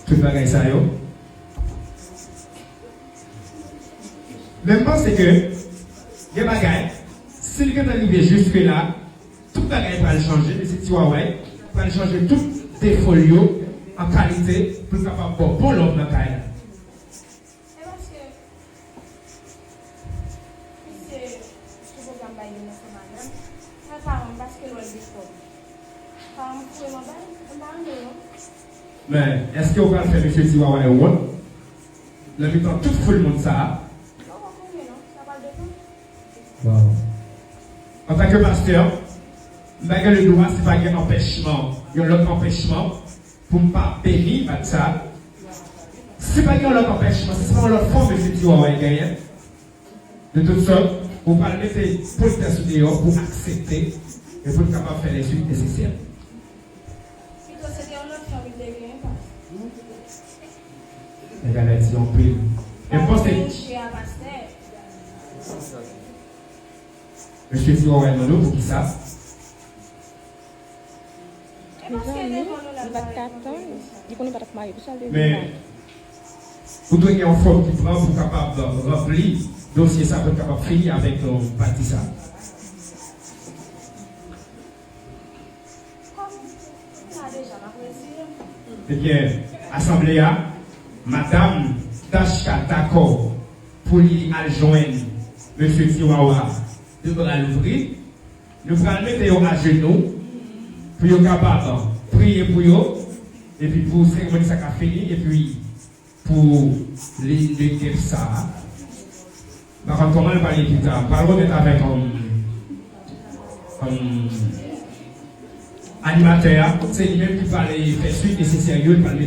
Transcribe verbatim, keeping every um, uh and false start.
Tout bagay sa yo. Men m panse ke gen bagay, si l gentan rive jiske la, tout bagay pral chanje, mesye Ti Waway pral chanje tout defo l yo an kalite pou l kapab ba w bon love nan kay la. E paske misye sou pwogram bay yon nan se madanm, mwen pa renmen paske l wè l gen kòb. Pa renmen foure m anba l, mwen pa renmen non. Men, èske w pral fè mesye Ti Waway wont nan mitan tout foul moun sa a? Non, mwen pa renmen non, sa pral depann. Waw. Antanke pastè, m pa gen ledwa, si pa gen anpèchman, yon lòt anpèchman, pou m pa beni match sa. Si pa gen yon lòt anpèchman, si se pa yon lòt fòm mesye Ti Waway genyen, de tout sòt, ou pral mete politès ou deyò pou aksepte e pou n kapab fè lèsuit nesesè. Pito se te yon lòt fòm li te genyen, pa. Nèg la di anpil. Men panse. Mouche a pastè. Mesye Ti Waway mande w poukisa. Mezanmi, li pa t ka tann. Li konnen pa t ap marye, poukisa l te vin la? Men, ou dwe gen yon fòm ki pran pou kapab ranpli dosye sa, pou n kapab fini avèk, euh, pati sa. Ebyen, asanble a, madanm Tachka dakò pou li al jwenn mesye Ti Wawa de bra louvri. Nou pral mete yo ajenou pou yo kapab priye pou yo, epi pou seremoni sa ka fini, epi pou liy de gèp sa a. M pa konn kòman l pral ye pita. M pral remèt avèk, um, um, animatè a. Se li menm ki pral fè swit nesesè yo, li pral mete